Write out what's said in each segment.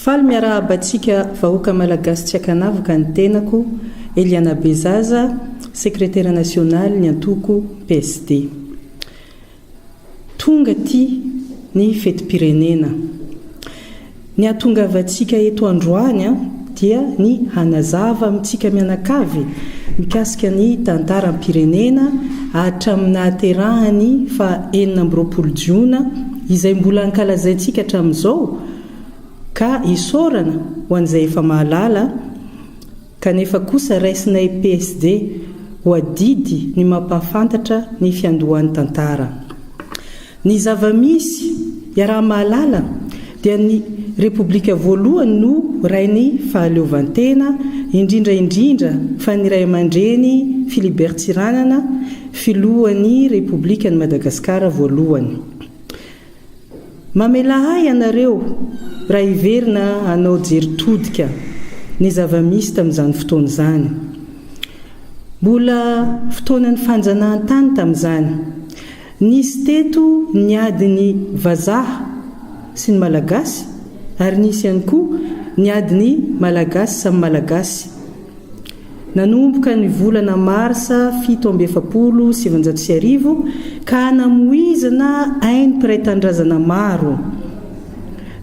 Faly miarahaba antsika vahoaka Malagasy tsy ankanavaka ny tenako, Eliana Bezaza, Sekretera nasionaly ny antoko PSD. Tonga aty ny fetim-pirenena. Ny hahatongavantsika eto androany dia ny hanazava amintsika mianakavy mikasika ny tantaram-pirenena hatramin'ny nahaterahany faha 26 jiona izay mbola ankalazaintsika hatramin'izao ka isaorana ho an'izay efa mahalala Kanefa kosa raisinay PSD ho adidy ny mampahafantatra ny fiandohan'ny tantara. Ny zava-misy iaraha-mahalala dia ny Repoblika voalohany no rain'ny fahaleovantena, indrindra indrindra fa ny ray aman-dreny Philibert Tsiranana, filohan'ny Repoblikan'i Madagasikara voalohany. Mamelà ahy ianareo raha hiverina hanao jery todika ny zava-misy tamin'izany fotoana izany. Mbola fotoanan'ny fanjanahantany tamin'izany. Nisy teto ny adin'ny vazaha sy ny Malagasy ary nisy ihany koa ny adin'ny Malagasy samy Malagasy. Nanomboka ny volana marsa 1947 ka namoizana ain'ny mpiray tanindrazana maro.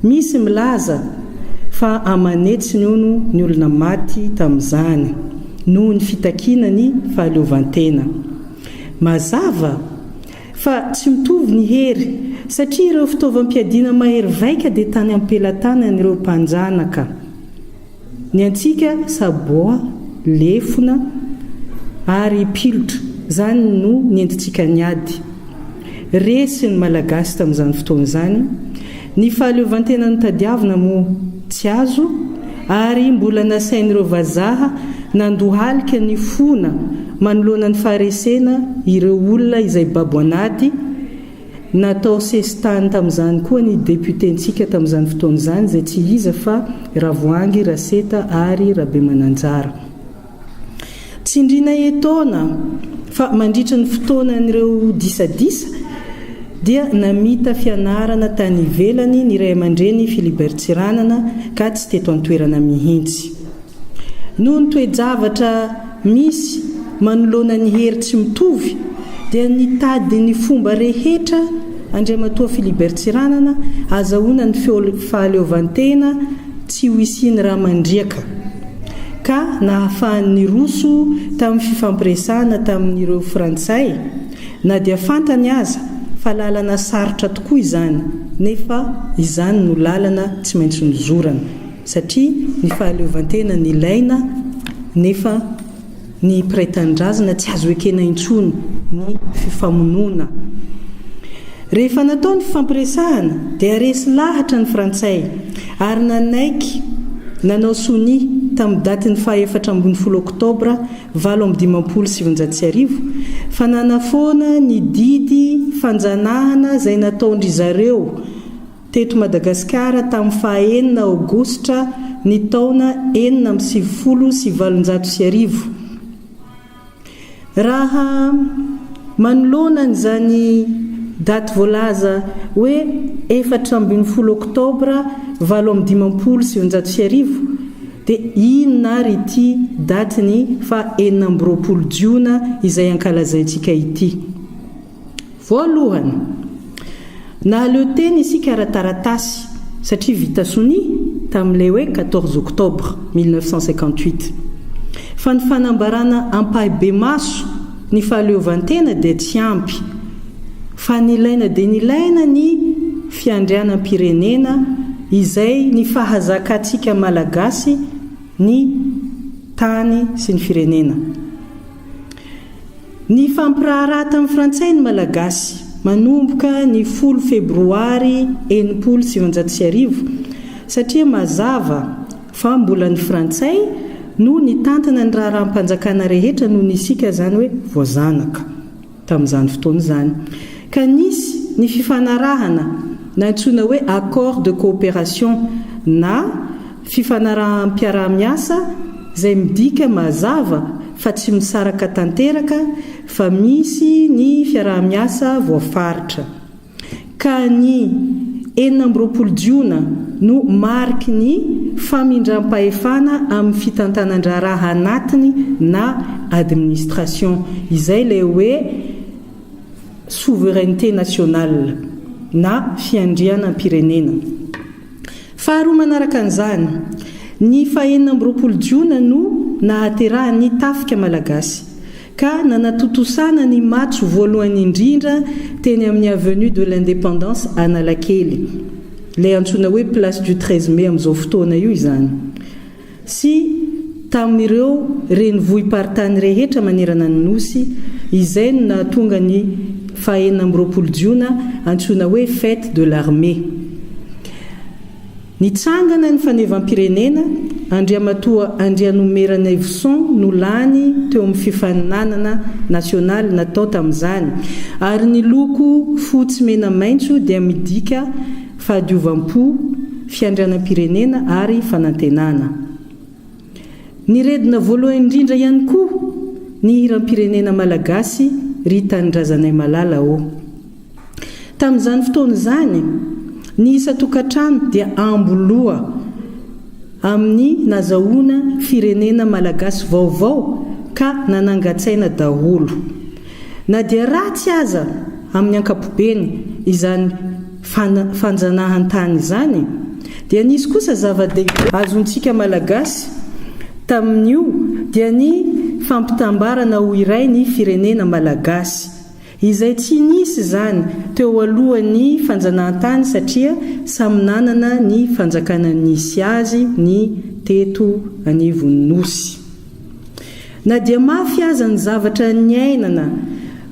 Misy milaza fa aman'hetsiny hono ny olona maty tamin'izany noho ny fitakiana ny fahaleovantena. Mazava fa tsy mitovy ny hery satria ireo fitaovam-piadiana mahery vaika dia tany am-pelatanan'ireo mpanjanaka. Ny antsika saboa, lefona ary pilotra, izany no nentintsika niady. Resy ny Malagasy tamin'izany fotoana izany, ny fahaleovantena notadiavina moa tsy azo ary mbola nasain'ireo vazaha nandohalika ny fona manoloana ny faharesena ireo olona izay babo an'ady, Natao sesitany tamin'izany koa ny député-ntsika tamin'izany fotoana izany izay tsy iza fa Ravoahangy, Raseta ary Rabemananjara. Tsindriana etoana fa mandritra ny fotoanan'ireo disadisa dia namita fianarana tany ivelany ny ray aman-dreny Philibert Tsiranana ka tsy teto an-toerana mihitsy. Noho ny toe-javatra misy manoloana ny hery tsy mitovy dia nitady ny fomba rehetra Andriamatoa Philibert Tsiranana azahoana ny fahaleovantena tsy ho hisian'ny ra mandriaka ka nahafahany niroso tamin'ny fifampiresahana tamin'ireo Frantsay na dia fantany aza fa lalana sarotra tokoa izany nefa izany no lalana tsy maintsy nozorana. Satria ny fahaleovantena nilaina nefa ny mpiray tanindrazana tsy azo ekena intsony ny fifamonoana. Rehefa natao ny fifampiresahana dia resy lahatra ny frantsay ary nanaiky nanao sonia tamin'ny datin'ny faha 14 oktobra 1958 fa nanafoana ny didy fanjanahana izay nataon-dry zareo teto Madagasikara tamin'ny faha enina aogositra ny taona 1896. Raha manoloana an'izany daty voalaza hoe 14 oktobra 1958 dia inona ary ity datin'ny faha 26 jiona izay ankalazaintsika ity? Voalohany, nahaleo tena isika ara-taratasy satria vita sonia tamin'ilay hoe quatorze octobre 1958. Fa ny fanambarana ampahibemaso ny fahaleovantena dia tsy ampy fa nilaina dia nilaina ny fiandrianam-pirenena izay ny fahazakantsika Malagasy ny tany sy ny firenena. Nifampiraharaha tamin'ny Frantsay ny Malagasy manomboka ny folo febroary 1960 satria mazava fa mbola ny Frantsay no nitantana ny raharaham-panjakana rehetra noho ny isika izany hoe voazanaka tamin'izany fotoana izany ka nisy ny fifanarahana nantsoina hoe accord de coopération na Fifanaraham-piaraha-miasa izay midika mazava fa tsy misaraka tanteraka fa misy ny fiaraha-miasa voafaritra. Ka ny. 26 jiona no mariky ny famindram-pahefana amin'ny fitantanan-draharaha anatiny na administration, izay ilay hoe souveraineté nationale na fiandrianam-pirenena. Faharoa manaraka an'izany, ny faha 26 jiona no nahaterahan'ny Tafika Malagasy, ka nanatontosana ny matso voalohany indrindra teny amin'ny Avenue de l'Indépendance Analakely, ilay antsoina hoe Place du 13 mai amin'izao fotoana io izany, sy tamin'ireo renivohi-paritany rehetra manerana ny Nosy, izay no nahatonga ny faha 26 jiona antsoina hoe Fête de l'armée. Nitsangana ny fanevam-pirenena, Andriamatoa Andrianomeranaivoson no lany teo amin'ny fifaninanana nasionaly natao tamin'izany, ary ny loko fotsy mena maitso dia midika fahadiovam-po, fiandrianam-pirenena ary fanantenana. Niredona voalohany indrindra ihany koa ny hiram-pirenena malagasy Ry Tanindrazanay Malala ô. Tamin'izany fotoana izany, ny isan-tokantrano dia amboloa amin'ny nazahoana firenena malagasy vaovao ka nanangan-tsaina daholo. Na dia ratsy aza amin'ny ankapobeny izany fanjanahan-tany izany, dia nisy kosa zava-dehibe azontsika Malagasy tamin'io dia ny fampitambarana ho iray ny firenena Malagasy. Izay tsy nisy izany teo alohan'ny fanjanahantany satria samy nanana ny fanjakana nisy azy ny teto anivon'ny Nosy. Na dia mafy aza ny zavatra niainana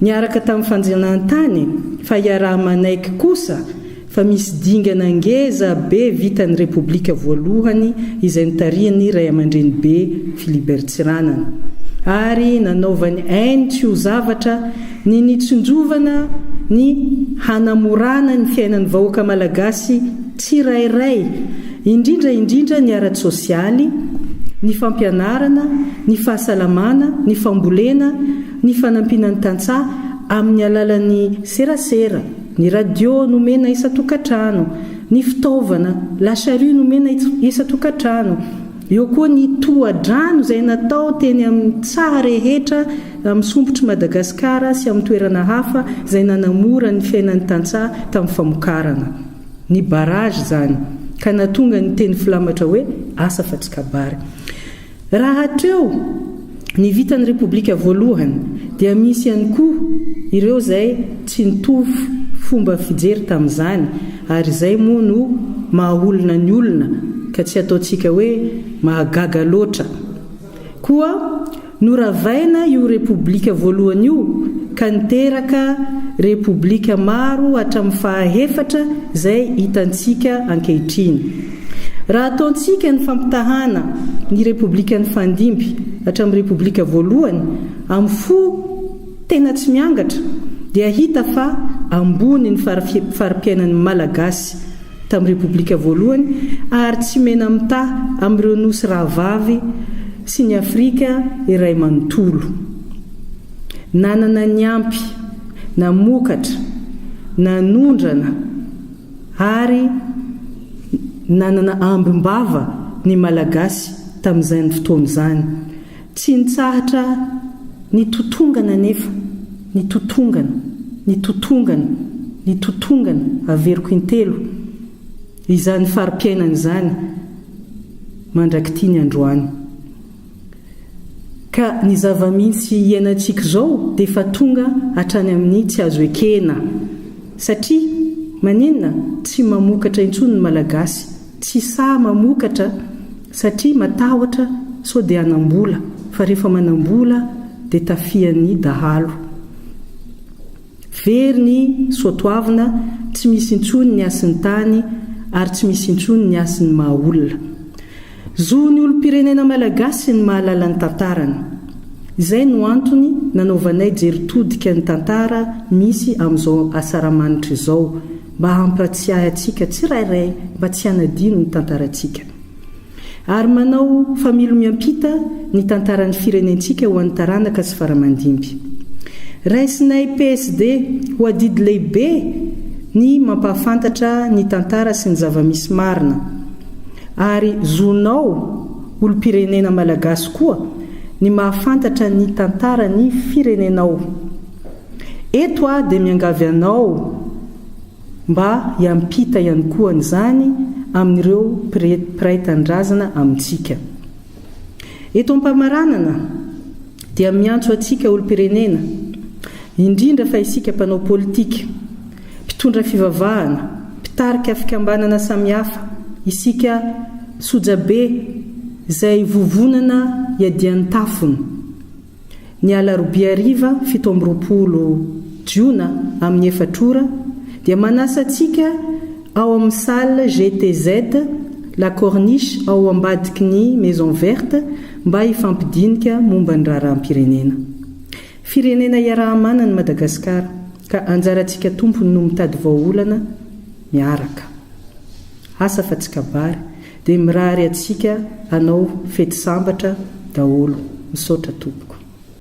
niaraka tamin'ny fanjanahantany fa iaraha-manaiky kosa fa misy dingana ngeza be vitan'ny Repoblika voalohany izay notarihan'ny Raiamandrenibe Philibert Tsiranana ary nanaovany ainy tsy ho zavatra ny nitsinjovana ny hanamorana ny fiainan'ny vahoaka Malagasy tsirairay indrindra indrindra ny ara-tsosialy, ny fampianarana, ny fahasalamana, ny fambolena, ny fanampiana ny tantsaha amin'ny alalan'ny serasera. Ny radio nomena isan-tokantrano, ny fitaovana, la charrue nomena isan-tokantrano, eo koa ny toha-drano izay natao teny amin'ny tsaha rehetra amin'ny sompitr'i Madagasikara sy amin'ny toerana hafa izay nanamora ny fiainan'ny tantsaha tamin'ny famokarana. Ny barrage izany ka nahatonga ny teny filamatra hoe asa fa tsy kabary. Raha hatreo ny vitan'ny Repoblika voalohany dia misy ihany koa ireo izay tsy nitovy fomba fijery tamin'izany ary izay moa no maha olona ny olona ka tsy ataontsika hoe mahagaga loatra. Koa Noravaina io Repoblika voalohany io ka niteraka Repoblika maro hatramin'ny fahaefatra izay hitantsika ankehitriny. Raha ataontsika ny fampitahana ny Repoblika nifandimby hatramin'ny Repoblika voalohany amin'ny fo tena tsy miangatra dia hita fa ambony ny fari-piainan'ny Malagasy tamin'ny Repoblika voalohany ary tsy mena-mitaha amin'ireo nosy rahavavy sy ny Afrika iray manontolo. Nanana ny ampy, namokatra, nanondrana ary nanana ambim-bava ny Malagasy tamin'izany fotoana izany. Tsy nitsahatra nitotongana anefa, nitotongana, nitotongana, nitotongana, averiko intelo, izany fari-piainana izany mandrak'ity ny androany. Ka ny zava-misy iainantsika izao dia efa tonga hatrany amin'ny tsy azo ekena. Satria maninona? Tsy mamokatra intsony ny Malagasy. Tsy sahy mamokatra satria matahotra sao dia hanam-bola fa rehefa manam-bola dia tafihan'ny dahalo. Very ny soatoavina, tsy misy intsony ny hasin'ny tany ary tsy misy intsony ny hasin'ny maha olona. Zon'ny olom-pirenena malagasy ny mahalala ny tantarany. Izay no antony nanaovanay jery todika ny tantara misy amin'izao asaramanitra izao. mba hampatsiahy antsika tsirairay mba tsy hanadino ny tantarantsika. Ary manao familo miampita ny tantaran'ny firenentsika ho an'ny taranaka sy faramandimby. Raisinay PSD ho adidy lehibe ny mampahafantatra ny tantara sy ny zava-misy marina. Ary zonao olom-pirenena malagasy koa ny mahafantatra ny tantaran'ny firenenao. Eto aho dia miangavy anao mba hiampita ihany koa an'izany amin'ireo mpiray tanindrazana amintsika. Eto am-pamaranana dia miantso antsika olom-pirenena, indrindra fa isika mpanao politika, mpitondra fivavahana, mpitarika fikambanana samihafa, isika sojabe izay vovonana iadian'ny tafony. Ny alarobia hariva 27 jiona amin'ny efatra ora dia manasa antsika ao amin'ny salle GTZ La Corniche ao ambadiky ny Maison Verte mba hifampidinika momba ny raharaham-pirenena. Firenena iaraha-manana i Madagasikara ka anjarantsika tompony no mitady vahaolana miaraka. Asa fa tsy kabary dia mirary antsika hanao fety sambatra daholo. Misaotra tompoko.